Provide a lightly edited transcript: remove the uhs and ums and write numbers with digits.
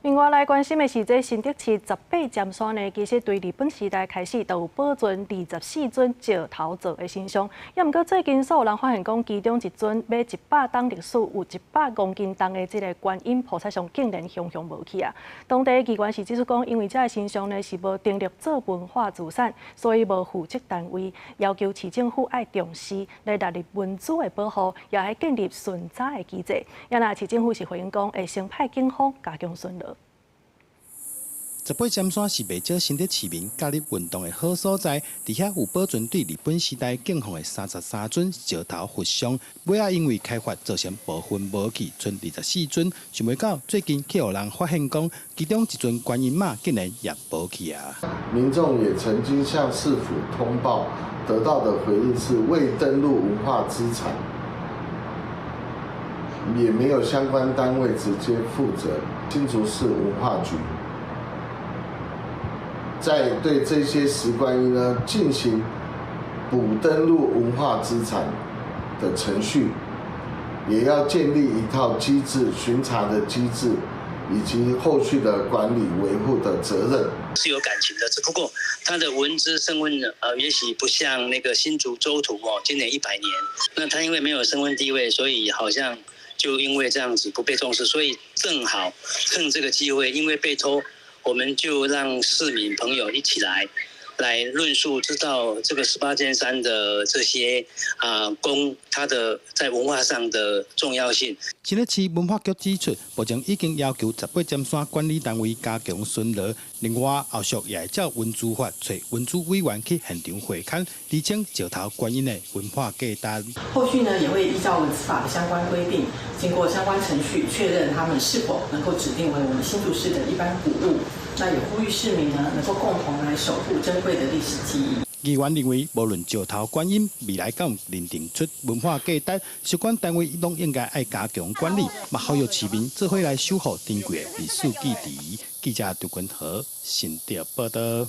另外來關心的是，這新竹市十八尖山呢，其實對日本時代開始就有保存24尊石頭做的神像。也毋過最近煞有人發現講，其中一尊欲100冬歷史、有100公斤重的這個觀音菩薩像，竟然雄雄無去啊！當地機關是指出講，因為這个神像呢是無登錄做文化資產，所以無負責單位，要求市政府愛重視來納入文資的保護，也愛建立巡查的機制。也若市政府是回應講，會先派警方加強巡邏。十八尖山是袂少新竹市民假日運動的好所在，佇遐有保存對日本時代敬奉的33尊石頭佛像，尾仔因為開發造成部分無去，賰24尊。想袂到最近去予人發現講，其中一尊觀音媽竟然也無去啊！民眾也曾經向市府通報，得到的回應是未登錄文化資產，也沒有相關單位直接負責。新竹市文化局在對這些石觀音呢進行補登錄文化資產的程序，也要建立一套機制，巡查的機制，以及後續的管理維護的責任。是有感情的，只不過他的文資身份也許不像那個新竹州圖哦，今年100年，那他因為沒有身份地位，所以好像就因為這樣子不被重視，所以正好趁這個機會，因為被偷，我們就讓市民朋友一起來論述，知道這個十八尖山的這些啊宮，它的在文化上的重要性。新竹市文化局指出，目前已經要求十八尖山管理單位加強巡邏，另外後續也會照文資法，揣文資委員去現場會勘，釐清石頭觀音的文化價值。後續呢，也會依照文資法的相關規定，經過相關程序確認他們是否能夠指定為我們新竹市的一般古物。那也呼籲市民呢，能夠共同來守護珍貴的歷史記憶。議員認為，無論石頭觀音未來敢有認定出文化價值，相關單位攏應該愛加強管理，嘛呼籲市民做伙來守護珍貴的歷史記憶。記者杜君和新竹報道。